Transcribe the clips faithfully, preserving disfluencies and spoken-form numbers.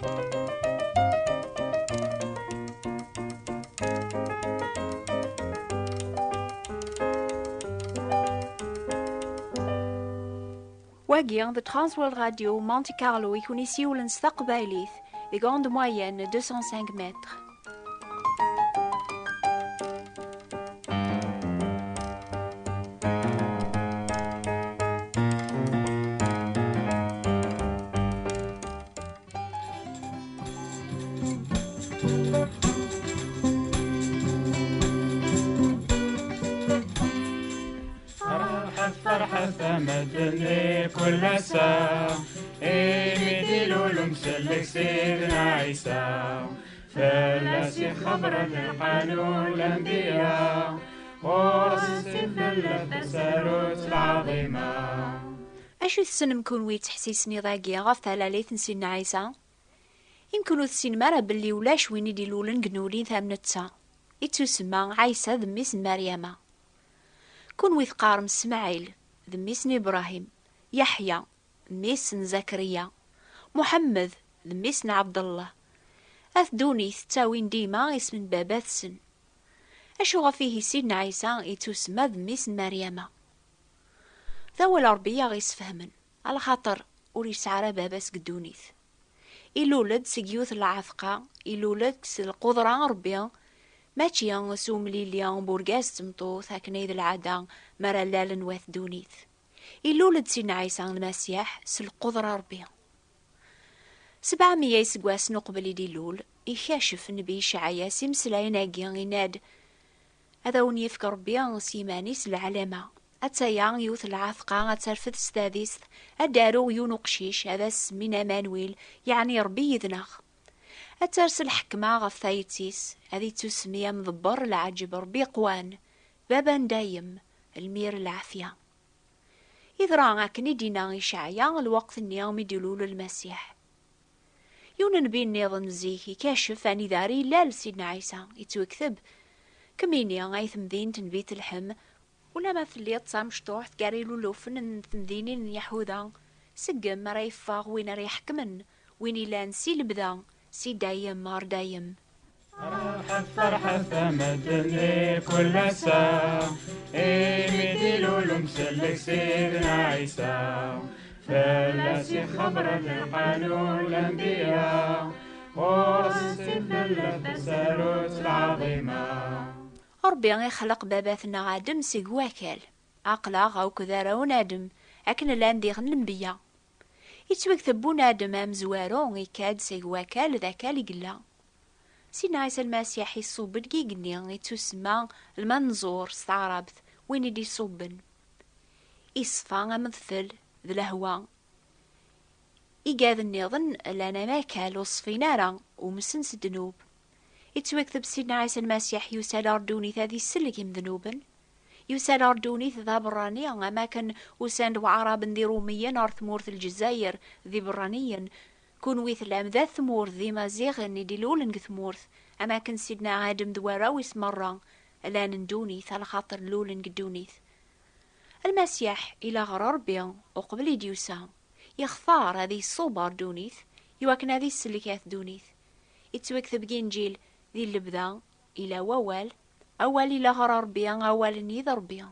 Wagi d Transworld Radio Monte Carlo i kun-isiwlen s taqbaylit deg onde moyenne deux cent cinq mètres. Ferḥet, ferḥet a medden di kul ass-a, imi d-ilul umsellek Sidna Ɛisa. Fell-as i xebbren lqanun lanbiya, ɣur-s i tella tasarut lɛaḍima. Acu tessnem kunwi ttḥessisen iḍ-agi ɣef talalit n Sidna Ɛisa? Imken ur tessinem ara belli ulac win i d-ilulen deg nnulin am netta. Ittusemma Ɛisa d mmi-s n Meryama. Kunwi teqqarem Smaɛil d mmi-s n Ibṛahim, Yeḥya d mmi-s n Zakriya, Muḥemmed d mmi-s n Ɛebdellah. At ddunit ttawin dima isem n baba-tsen. Acu ɣef ihi Sidna Ɛisa ittusemma d mmi-s n Meryama? D awal Ṛebbi i aɣ-isfehmen, alaxaṭer ur yesɛi ara baba seg ddunit. Ilul-d seg yiwet n lɛetqa, ilul-d s lqudra n Ṛebbi, mačči s umlili n urgaz d tmeṭṭut akken ay d lɛada mi ara llalen wat ddunit. Ilul-d Sidna Ɛisa Lmasiḥ s lqudra n Ṛebbi. Sebɛa meyya iseggasen uqbel i d-ilul, ikacef nnbi Icɛaya s imeslayen-agi, yenna-d: "Ad awen-yefk Ṛebbi s yiman-is leɛlama. Attaya yiwet n lɛetqa ad terfed s tadist, ad d-aruɣ yiwen uqcic, ad as-semmin Amanwil, yeɛni Ṛebbi yid-neɣ. Ad ters lḥekma ɣef tayet-is, ad ittusemmi amḍebber n lɛaǧeb Ṛebbi iqwan, baba n dayem, lmir n lɛafya." Yeḍra akken i d-yenna Icɛaya lweqt-nni mi d-ilul Lmasiḥ. Yiwen nnbi nniḍen zik ikacef anida ara ilal Sidna Ɛisa, ittwekteb: "Kemmini ay temdint n Bitelḥem, ulamma telliḍ d tamecṭuḥt gar ilulufen n temdinin n Yaḥuda, seg-m ara yeffeɣ win ara iḥekmen, win ilan si lebda, si dayem ɣer dayem." Ferḥet, ferḥet a medden di kul ass-a, imi d-ilul umsellek Sidna Ɛisa. Fell-as i xebbren lqanun lanbiya, ɣur-s i tella tasarut lɛaḍima. Ṛebbi ixleq baba-tneɣ Adem seg wakal. Aql-aɣ akked arraw n Adem, akken llan diɣen lenbiya. Ittwakteb bunadem amezwaru, ikka-d seg wakal d akal i yella. Sidna Ɛisa Lmasiḥ iṣubb-d deg igenni, ittusemma lmanẓur s taɛrabt, win i d-iṣubben. Iṣfa am udfel d lehwa. Igad nniḍen llan am akal, ur ṣfin ara, umsen s ddnub. Ittwakteb Sidna Ɛisa Lmasiḥ yusa-d ɣer ddunit ad isellek imednuben. Yusa-d ɣer ddunit d aberrani, am akken usan-d Waɛraben d Irumiyen ɣer tmurt n Lezzayer d iberraniyen. Kunwi tellam d at tmurt d Imaziɣen i d-ilulen deg tmurt, am akken Sidna Adem d warraw-is merra llan n ddunit, alaxaṭer lulen deg ddunit. Lmasiḥ ila ɣer Ṛebbi uqbel i d-yusa. Yextar ad iṣub ɣer ddunit, iwakken ad isellek at ddunit. Ittwakteb deg Inǧil: "Di lebda ila wawal, awal ila ɣer Ṛebbi, awal-nni d Ṛebbi."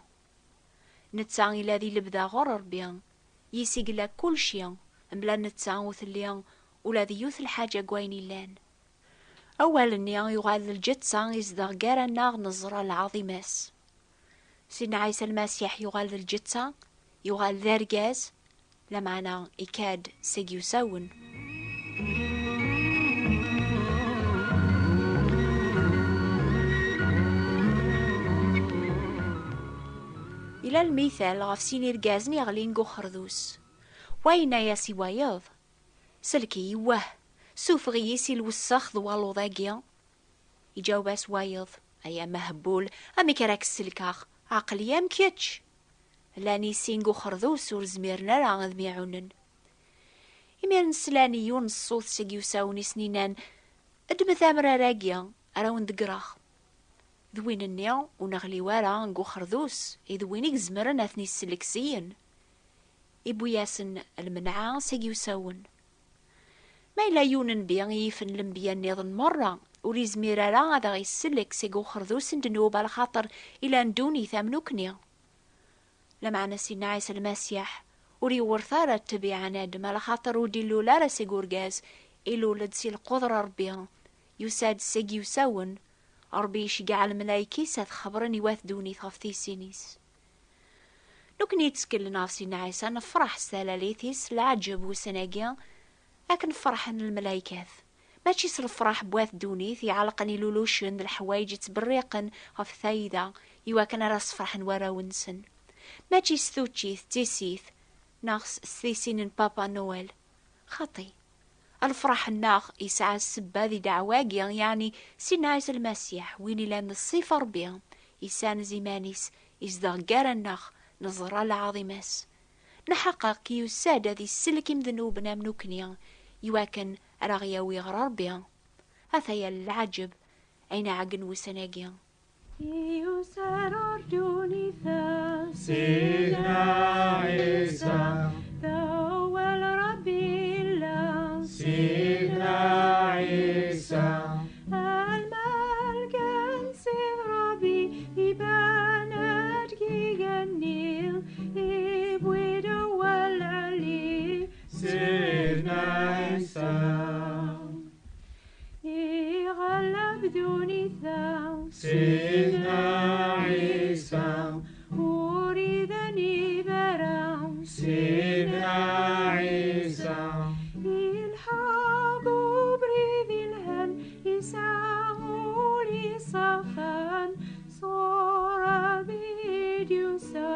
Netta ila di lebda ɣer Ṛebbi, yis i yella kulci, mebla netta ur telli ula d yiwet lḥaǧa deg wayen illan. Awal-nni yuɣal d lǧetta, izdeɣ gar-aneɣ, neẓra lɛaḍima-s. Sidna Ɛisa Lmasiḥ yuɣal d lǧetta, yuɣal d argaz, lameɛna ikad seg yusawen. Ila lmital ɣef sin irgazen yeɣlin deg uxerdus. Wa yenna-yas i wayeḍ: "Sellek-iyi, wah, sufeɣ-iyi si lwessex d waluḍ-agi." Iǧaweb-as wayeḍ: "Ay amehbul, amek ara k-sellkeɣ? Aql-i am kečč." Llan i sin deg uxerdus ur zmiren ara ad m-iɛunen. Imiren slan i yiwen n ṣṣut seg yusawen i sen-innan: "Ddmet amrar-agi, ara wen-d-ggreɣ." D win-nni ur neɣli wara deg uxerdus, i d win i izemren ad ten-isellek syin. Iwwi-yasen lmenɛa seg yusawen. Ma yella yiwen nnbi i yifen lenbiya nniḍen merra, ur izmir ara ad aɣ-isellek seg uxerdus n ddnub, alaxaṭer ilan ddunit am nukni. Lameɛna Sidna Ɛisa Lmasiḥ ur iwret ara ttbiɛa n Adem, alaxaṭer ur d-ilul ara seg urgaz, ilul-d si lqudra n Ṛebbi, yusa-d seg yiwsawen. Ṛebbi iceggeɛ lmalayek-is ad xebren i wat ddunit ɣef tisin-is. Nekni yettkellen ɣef Sidna Ɛisa nefṛeḥ s talalit-is, leɛǧeb wussan-agi akken ferḥen lmalaykat. Mačči s lefṛaḥ n wat ddunit iɛelqen ilulucen d leḥwayeǧ yettberriqen ɣef tayda iwakken ara sferḥen warraw-nsen. Mačči s tuččit d tissit neɣ s s tisin n Papa Noël. Xaṭi. Lefṛaḥ-nneɣ yesɛa ssebba di ddeɛwa-agi, yeɛni Sidna Ɛisa Lmasiḥ, win ilan d ṣṣifa Ṛebbi, yessanez iman-is, izdeɣ gar-aneɣ, neẓra lɛaḍima-s. Nḥeqqeq yusa-d ad isellek imednuben am nukni, iwakken ara ɣ-yawi ɣer Ṛebbi. Ataya leɛǧeb, ayen ɛeggen wussan-agi. Yusa-d ɣer ddunit-a Sidna Ɛisa. D awal Ṛebbi yella Sidna Ɛisa. Lmalk n Ssid Ṛebbi iban-d deg igenni, iwwi-d awal lɛali Sidna Ɛisa. Iɣleb ddunit-a Sidna Ɛisa. Ur iban ara Sidna Ɛisa. Ilḥa deg ubrid ilhan, yesɛa ul yeṣṣafan, sɣur Ṛebbi i d-yusa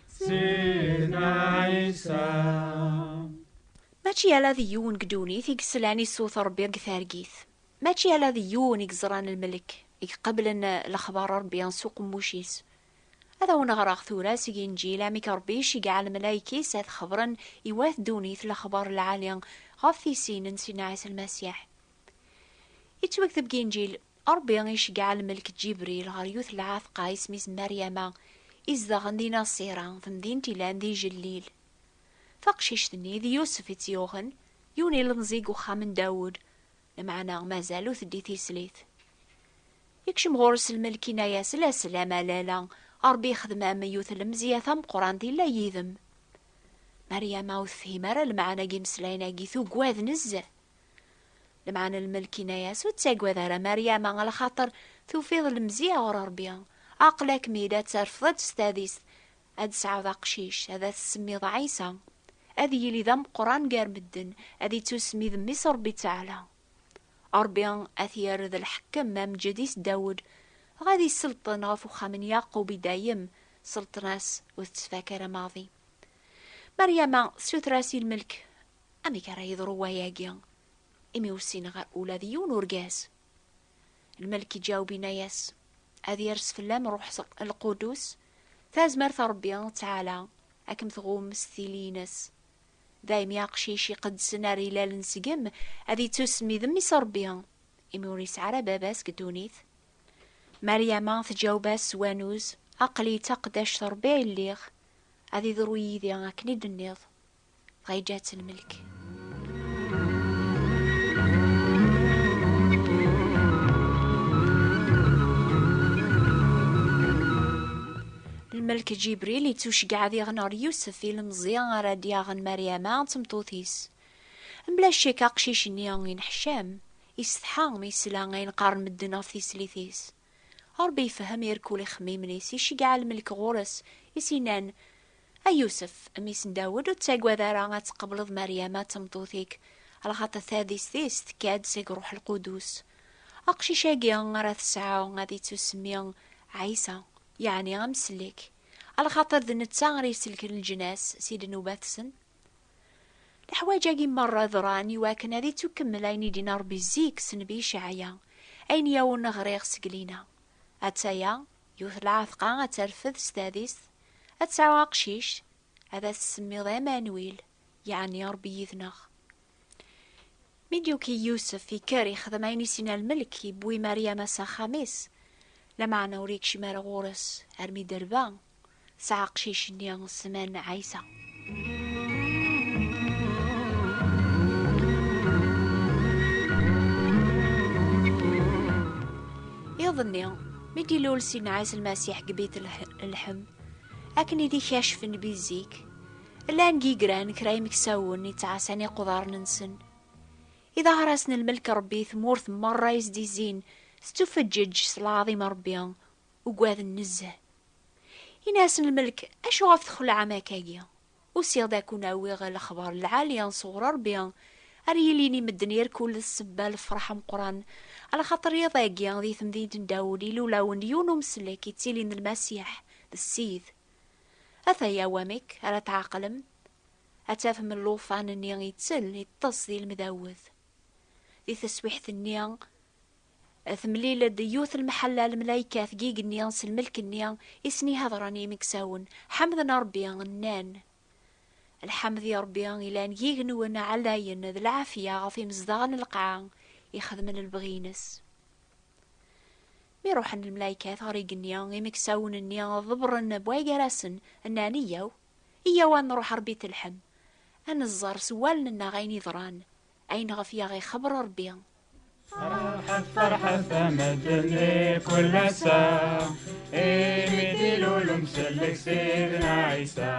Sidna Ɛisa. Mačči ala d yiwen deg ddunit i yeslan i ṣṣut Ṛebbi deg targit. Mačči ala d yiwen i yeẓran lmelk, i iqeblen lexbar n Ṛebbi s uqemmuc-is. Ad awen-ɣreɣ tura seg Inǧil amek Ṛebbi iceggeɛ lmalayek-is ad xebren i wat ddunit lexbar lɛali ɣef tisin n Sidna Ɛisa Lmasiḥ. Yettwakteb deg Inǧil, Ṛebbi iceggeɛ lmelk Ǧibril ɣer yiwet lɛatqa isem-is Meryama, izedɣen di Naṣira, temdint ilan di Jellil. Taqcict-nni d Yusef i tt-yuɣen, yiwen ilemẓi deg uxxam n Dawed, lameɛna mazal ur teddi tislit. Ikcem ɣur-s lmelk, inna-yas: "La slam a lala, Ṛebbi ixdem-am yiwet lemzeyya tameqqrant, illa yid-m." Meryama ur tefhim ara lmeɛna n yimeslayen-agi, tugad nezzeh. Lameɛna lmelk inna-yas: "Ur ttagad ara Meryama, alaxaṭer tufiḍ lemzeyya ɣur Ṛebbi. Aql-akem-id ad terfdeḍ s tadist, ad tesɛuḍ aqcic, ad as-tsemmiḍ Ɛisa. Ad yili d ameqqran gar medden, ad ittusemmi d mmi-s Ṛebbi Ttaɛla. Ṛebbi ad t-yerr d lḥekkem am ǧedd-is Dawed, dɣa ad isselṭen ɣef uxxam n Yaqub i dayem, sselṭna-s ur tettfak ara maḍi." Meryama tessuter-as i lmelk: "Amek ara yeḍru wayagi? Imi ur ssineɣ ula d yiwen urgaz." Lmelk iǧaweb, inna-yas: "Ad yers fell-am Ṛṛuḥ Lqudus, tazmert n Ṛebbi Ttaɛla ad kem-tɣum s tili-ines. Daymi aqcic iqedsen ara ilalen seg-m ad ittusemmi d mmi-s Ṛebbi, imi ur yesɛi ara baba-s deg ddunit." Meryama tǧaweb-as s wanuz: "Aql-i d taqeddact n Ṛebbi i lliɣ, ad iḍru yid-i akken i d-tenniḍ." Dɣa yeǧǧa-tt lmelk. Lmelk Ǧibril ittuceggeɛ diɣen ɣer Yusef, ilemẓi ara d-yaɣen Meryama d tmeṭṭut-is. Mebla ccek, aqcic-nni ineḥcam, isetḥa mi yesla ayen qqaren medden ɣef tislit-is. Ṛebbi yefhem irkul ixemmimen-is, iceggeɛ lmelk ɣur-s, i s-innan: "A Yusef, mmi-s n Dawed, ur ttagad ara ad tqebleḍ Meryama d tmeṭṭut-ik, alaxaṭer tadist-is tekka-d seg Ṛṛuḥ Lqudus. Aqcic-agi ara tesɛu ad ittusemmi Ɛisa, yeɛni amsellek, alaxaṭer d netta ara iselken leǧnas si ddnubat-sen." Leḥwayeǧ-agi merra ḍran iwakken ad ittukemmel ayen i d-yenna Ṛebbi zik s nnbi Icɛaya, ayen i awen-ɣriɣ seg lina: "Attaya, yiwet lɛatqa ad terfed s tadist, ad tesɛu aqcic, ad as-tsemmiḍ Ɛmanwil, yeɛni Ṛebbi yid-neɣ." Mi d-yuki Yusef, ikker ixdem ayen i s-inna lmelk, iwwi Meryama s axxam-is. Lameɛna ur yekcim ara ɣur-s armi d-terba, tesɛa aqcic-nni ssman Ɛisa. Iḍ-nni, mi d-ilul Sidna Ɛisa Lmasiḥ deg Bit Lḥ-, Lḥem, akken i d-ikacfen bi zik, llan deg yigran kra imeksawen i ttɛassan iqudaren-nsen. Iḍher-asen lmelk Ṛebbi i tmurt merra i s-d-izzin, tettufeǧǧeǧ s lɛaḍima Ṛebbi, ugaden nezzeh. Ini-asen lmelk: "Acu ɣef txelɛem akkagi? Usiɣ-d ad ken-awiɣ lexbar lɛali sɣur Ṛebbi, ar yilin i medden irkul d ssebba lefṛeḥ ameqqran, alaxaṭer iḍ-agi di temdint n Dawed ilul-awen-d yiwen umsellek ittilin d Lmasiḥ, d Ssid. Ataya wamek ara tɛeqlem, ad tafem llufan-nni ittel, iṭṭes di lemdawet." Di teswiḥt-nni, temlil-d yiwet lemḥella, lemlaykat deg igenni s lmelk-nni i sen-ihedṛen i yimeksawen, ḥemden Ṛebbi, nnan: "Lḥemd i Ṛebbi ilan deg igenwen ɛlayen, d lɛafya ɣef imezdaɣ n lqaɛa ixedmen lebɣi-ines." Mi ruḥen lmlaykat ɣer igenni, imeksawen-nni ḍebbren bway gar-asen, nnan: "Iyyaw, iyyaw ad nruḥ ɣer Bit Lḥem, ad neẓẓer s wallen-nneɣ ayen iḍran, ayen ɣef i aɣ-ixebber Ṛebbi." Ferḥet, ferḥet a medden di kul ass-a, imi d-ilul umsellek Sidna Ɛisa.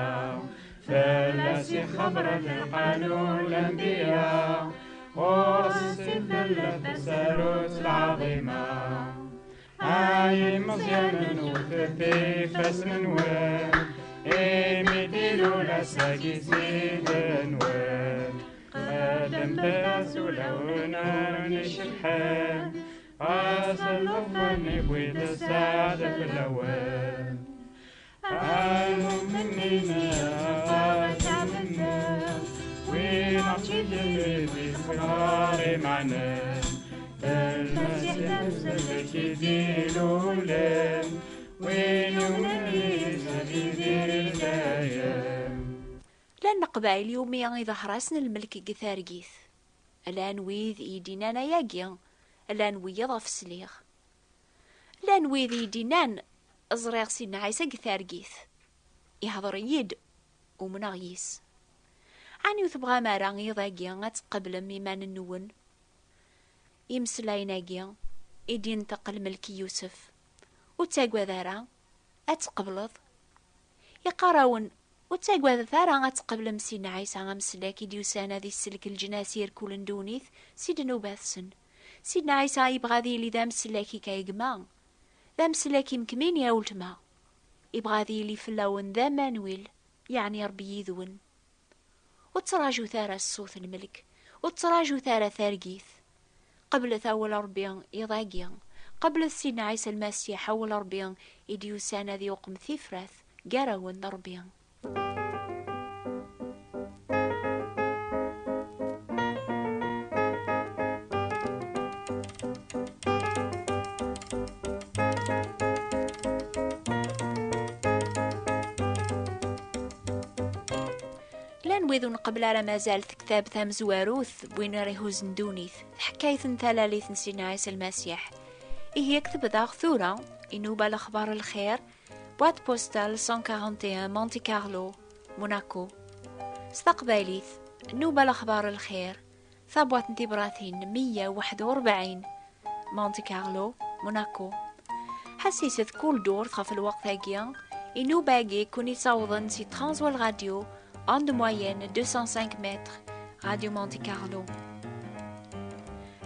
Fell-as i xebbren lqanun lanbiya, ɣur-s i tella tasarut lɛaḍima. Ay imeẓyanen, wtet ifassen-nwen, imi d-ilul ass-agi Ssid-nwen. Qeddmet-as ulawen icebḥen, ɣas llufan iwwi-d sseɛd fell-awen. A lmumnin, a tamennant, win aɣ-tt-id-yefkan imaɛnen, d Lmasiḥ amsellek i d-ilulen, win yumnen yis ad yidir dayem. Llan Leqbayel iwumi iḍher-asen lmelk deg targit. Llan wid i d-yennan ayagi, llan wiyaḍ ɣef sliɣ. Llan wid i d-yennan: "Ẓriɣ Sidna Ɛisa deg targit, ihḍer-iyi-d, umneɣ yis." Ɛni ur tebɣam ara iḍ-agi ad tqeblem iman-nwen? Imeslayen-agi i d-yenṭeq lmelk i Yusef: "Ur ttagad ara, ad tqebleḍ." Iqqar-awen: "Ur ttagadet ara ad tqeblem Sidna Ɛisa amsellek i d-yusan ad isellek leǧnas irkul n ddunit si ddnubat-sen. Sidna Ɛisa yebɣa ad yili d amsellek-ik a gma, d amsellek-im kemmini a weltma. Yebɣa ad yili fell-awen d Amanwil, yeɛni Ṛebbi yid-wen." Ur ttraǧut ara ṣṣut n lmelk, ur ttraǧut ara targit. Qeblet awal Ṛebbi iḍ-agi. Qeblet Sidna Ɛisa Lmasiḥ, awal Ṛebbi i d-yusan ad yuqem tifrat gar-awen d Ṛebbi. Llan wid ur nqebbel ara mazal tektabt tamezwarut n win ara ihuzen ddunit, taḥkayt n talalit n Sidna Ɛisa Lmasiḥ. Ihi aktebet-aɣ tura i Nuba Lexbar Lxir, boîte postale cent quarante et un, Monte Carlo, Monaco. S taqbaylit, Nuba Lexbar Lxir, tabwaṭ n tibratin meyya u waḥed u rebɛin, Monte Carlo, Monaco. Ḥassiset kul ddurt ɣef lweqt-agi, i nnuba-agi ken-ittawḍen si Transworld Radio, onde moyenne deux cent cinq mètres, Radio Monte Carlo.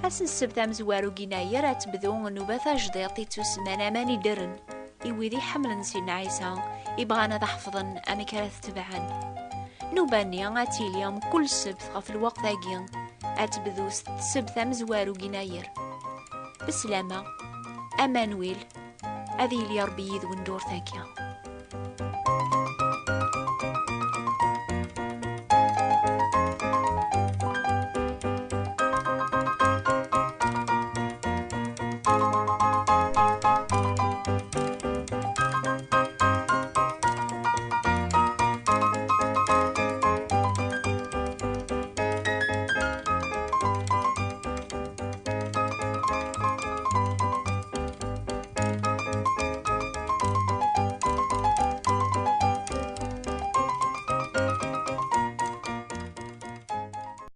Ass n ssebt amezwaru n yennayer ad tebdu nnuba tajdiṭ i ttusemman Aman Iddren, i wid iḥemmlen Sidna Ɛisa, ibɣan ad ḥefḍen amek ara t-tebɛen. Nnuba-nni ad tili mkul ssebt ɣef lweqt-agi, ad tebdu s ssebt amezwaru n yennayer. Beslama, Amanwil, ad yili Ṛebbi yid-wen ddurt-agi.